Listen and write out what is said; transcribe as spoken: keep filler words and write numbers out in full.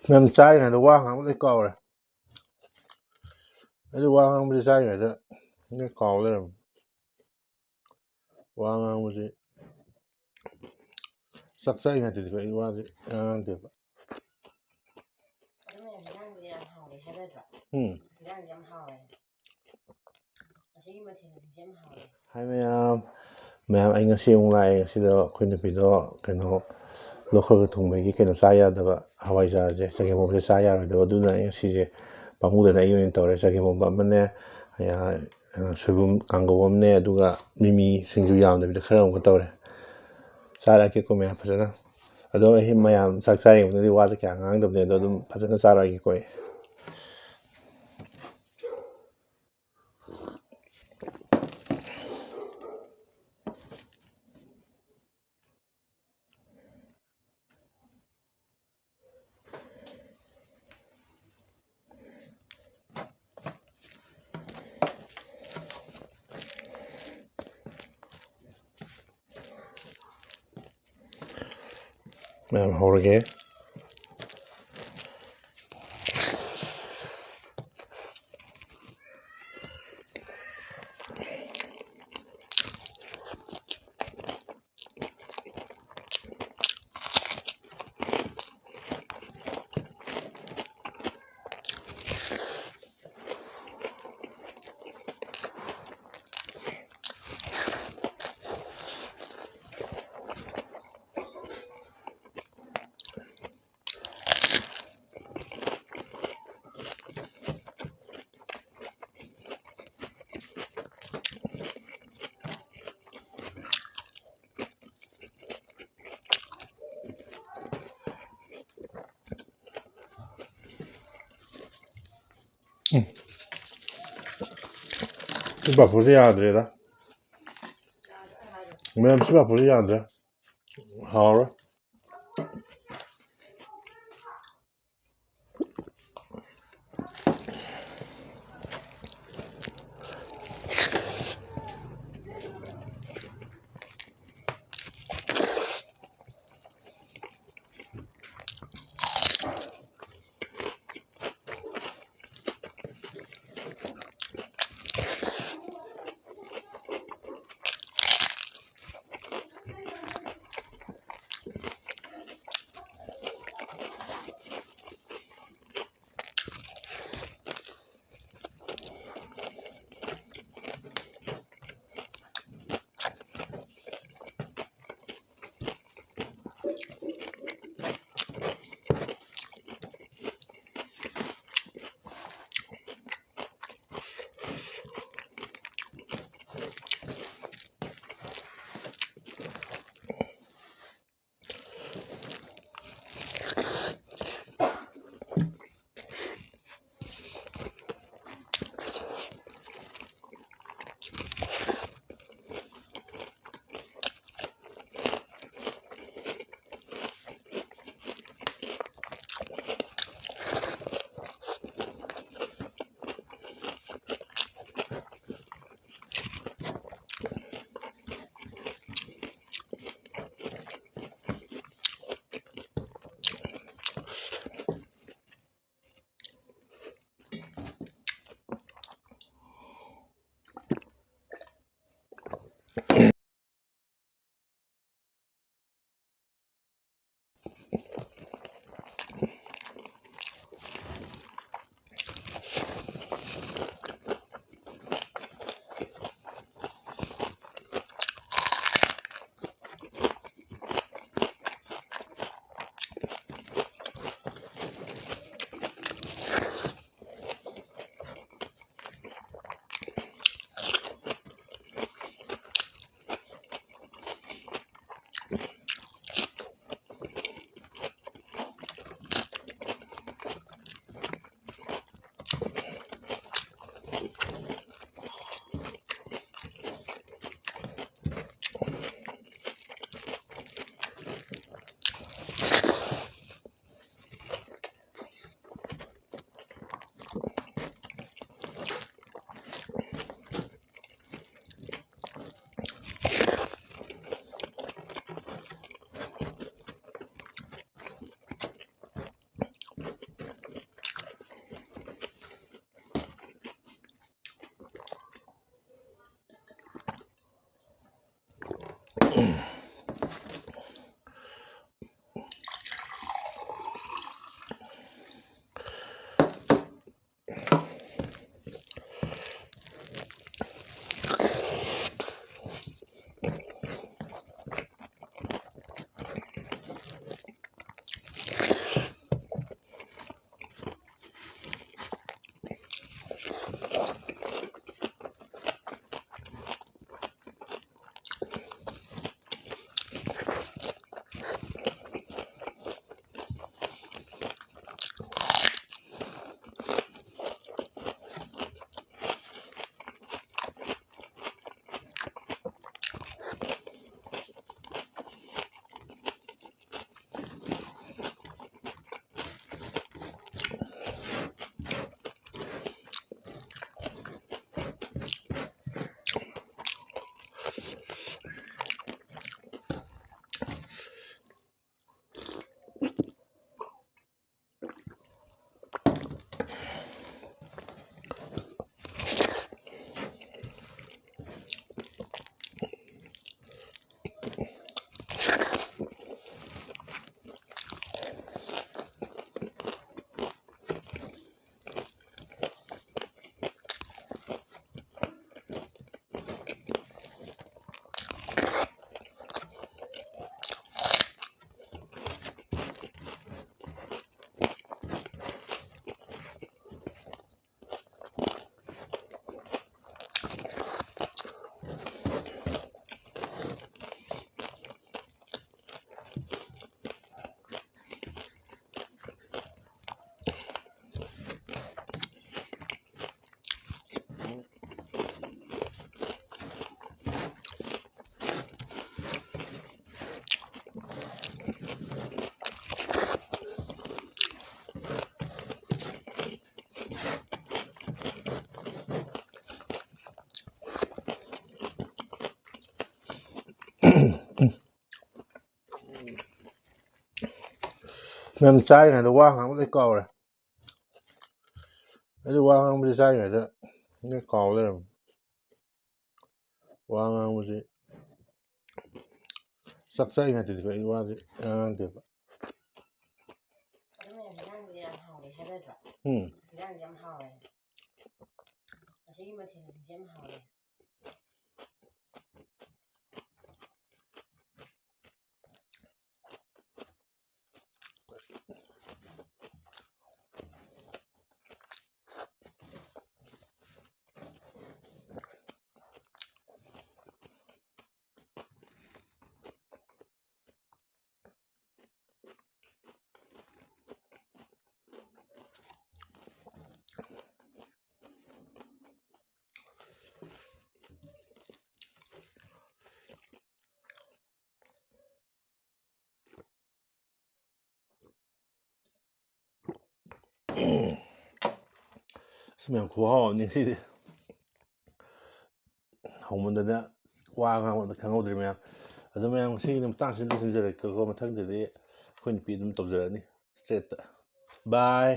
ꯃꯌꯥꯝ ꯆꯥꯔꯤꯉꯩꯗ ꯋꯥ ꯉꯥꯡꯕ ꯂꯣꯏ ꯀꯥꯎꯔꯦ꯫ ꯑꯩꯗꯤ ꯋꯥ ꯉꯥꯡꯕꯁꯤ ꯆꯥꯔꯤꯉꯩꯗ ꯂꯣꯏ ꯀꯥꯎ ꯂꯩꯔꯝꯃꯦ꯫ ꯋꯥ ꯉꯥꯡꯕꯁꯤ ꯆꯥꯛ ꯆꯥꯔꯤꯉꯩꯗꯗꯤ ꯑꯩ ꯋꯥꯁꯦ ꯉꯥꯡꯗꯦꯕ꯫ ꯑꯗꯨꯅ ꯍꯤꯟꯖꯥꯡꯁꯦ ꯌꯥꯝ ꯍꯥꯎꯋꯦ ꯍꯥꯏꯔꯗ꯭ꯔꯣ? ꯎꯝ꯫ ꯍꯤꯟꯖꯥꯡꯁꯦ ꯌꯥꯝ ꯍꯥꯎꯋꯦ꯫ ꯑꯁꯤꯒꯤ ꯃꯊꯦꯜꯁꯤꯡꯁꯦ ꯌꯥꯝ ꯍꯥꯎꯋꯦ꯫ ꯍꯥꯏ ꯃꯌꯥꯝ, ꯃꯌꯥꯝ, ꯑꯩ ꯉꯁꯤ ꯑꯃꯨꯛ ꯂꯥꯛꯑꯦ꯫ ꯉꯁꯤꯗꯣ ꯑꯩꯈꯣꯏ ꯅꯨꯄꯤꯗꯣ ꯀꯩꯅꯣ, ꯂꯧꯈ꯭ꯔꯒ ꯊꯣꯡꯕꯒꯤ ꯀꯩꯅꯣ ꯆꯥ ꯌꯥꯗꯕ, ꯍꯋꯥꯏꯖꯥꯔꯁꯦ, ꯆꯒꯦꯝꯄꯣꯝꯕꯁꯦ ꯆꯥ ꯌꯥꯔꯣꯏꯗꯕ꯫ ꯑꯗꯨꯅ ꯑꯩ ꯉꯁꯤꯁꯦ ꯄꯥꯝꯃꯨꯗꯅ ꯑꯩ ꯑꯣꯏꯅ ꯇꯧꯔꯦ꯫ ꯆꯒꯦꯝꯄꯣꯝꯕ ꯑꯃꯅꯦ, ꯑ, ꯁꯣꯏꯕꯨꯝ ꯀꯥꯡꯒꯧ ꯑꯃꯅꯦ, ꯑꯗꯨꯒ ꯃꯤꯃꯤ ꯁꯤꯡꯖꯨ ꯌꯥꯝꯗꯕꯤꯗ ꯈꯔ ꯑꯃꯒ ꯇꯧꯔꯦ꯫ ꯆꯥꯔꯛꯀꯦꯀꯣ ꯃꯌꯥꯝ ꯐꯖꯅ꯫ ꯑꯗꯣ ꯑꯩ ꯃꯌꯥꯝ ꯆꯥꯛ ꯆꯥꯔꯤꯉꯩꯗꯗꯤ ꯋꯥꯁꯦ ꯀꯌꯥ ꯉꯥꯡꯗꯕꯅꯦ, ꯑꯗꯣ ꯑꯗꯨꯝ ꯐꯖꯅ ꯆꯥꯔꯛꯑꯒꯦꯀꯣ ꯑꯩ꯫ ꯃꯌꯥꯝ ꯍꯧꯔꯒꯦ꯫ ꯎꯝ꯫ ꯁꯤ ꯄꯥꯐꯣꯔꯁꯦ ꯌꯥꯗ꯭ꯔꯦꯗ꯫ ꯃꯌꯥꯝ, ꯁꯤ ꯄꯥꯐꯣꯔꯁꯦ ꯌꯥꯗ꯭ꯔꯦ꯫ ꯍꯥꯎꯔꯣꯏ꯫ ꯅꯪ ꯆꯥꯔꯤꯉꯩꯗ ꯋꯥ ꯉꯥꯡꯕ ꯂꯣꯏ ꯀꯥꯎꯔꯦ꯫ ꯑꯩꯗꯤ ꯋꯥ ꯉꯥꯡꯕꯁꯤ ꯆꯥꯔꯤꯉꯩꯗ ꯂꯣꯏ ꯀꯥꯎ ꯂꯩꯔꯝꯃꯦ꯫ ꯋꯥ ꯉꯥꯡꯕꯁꯤ ꯆꯥꯛ ꯆꯥꯔꯤꯉꯩꯗꯗꯤ ꯑꯩ ꯋꯥꯁꯦ ꯉꯥꯡꯗꯦꯕ꯫ ꯑꯗꯨꯅ ꯍꯤꯟꯖꯥꯡꯁꯦ ꯌꯥꯝ ꯍꯥꯎꯔꯦ ꯍꯥꯏꯔꯗ꯭ꯔꯣ? ꯎꯝ꯫ ꯍꯤꯟꯖꯥꯡꯁꯦ ꯌꯥꯝ ꯍꯥꯎꯔꯦ꯫ ꯑꯁꯤꯒꯤ ꯃꯊꯦꯜꯁꯤꯡꯁꯦ ꯌꯥꯝ ꯍꯥꯎꯔꯦ꯫ ꯑꯁ, ꯃꯌꯥꯝ ꯈꯨꯍꯥꯎ ꯑꯃꯅꯤ ꯉꯁꯤꯗꯤ꯫ ꯍꯧꯃꯟꯗꯅ ꯋꯥ ꯉꯥꯡꯕꯗ ꯈꯪꯍꯧꯗ꯭ꯔꯦ ꯃꯌꯥꯝ꯫ ꯑꯗꯣ ꯃꯌꯥꯝ ꯉꯁꯤꯒꯤꯗꯤ ꯃꯇꯥꯡꯁꯤꯗ ꯂꯣꯏꯁꯤꯟꯖꯔꯒꯦꯀꯣ꯫ ꯃꯊꯪꯗꯗꯤ ꯑꯩꯈꯣꯏ ꯅꯨꯄꯤ ꯑꯗꯨꯝ ꯇꯧꯖꯔꯛꯑꯅꯤ ꯏꯁꯇ꯭ꯔꯦꯠꯇ꯫ ꯕꯥꯏ꯫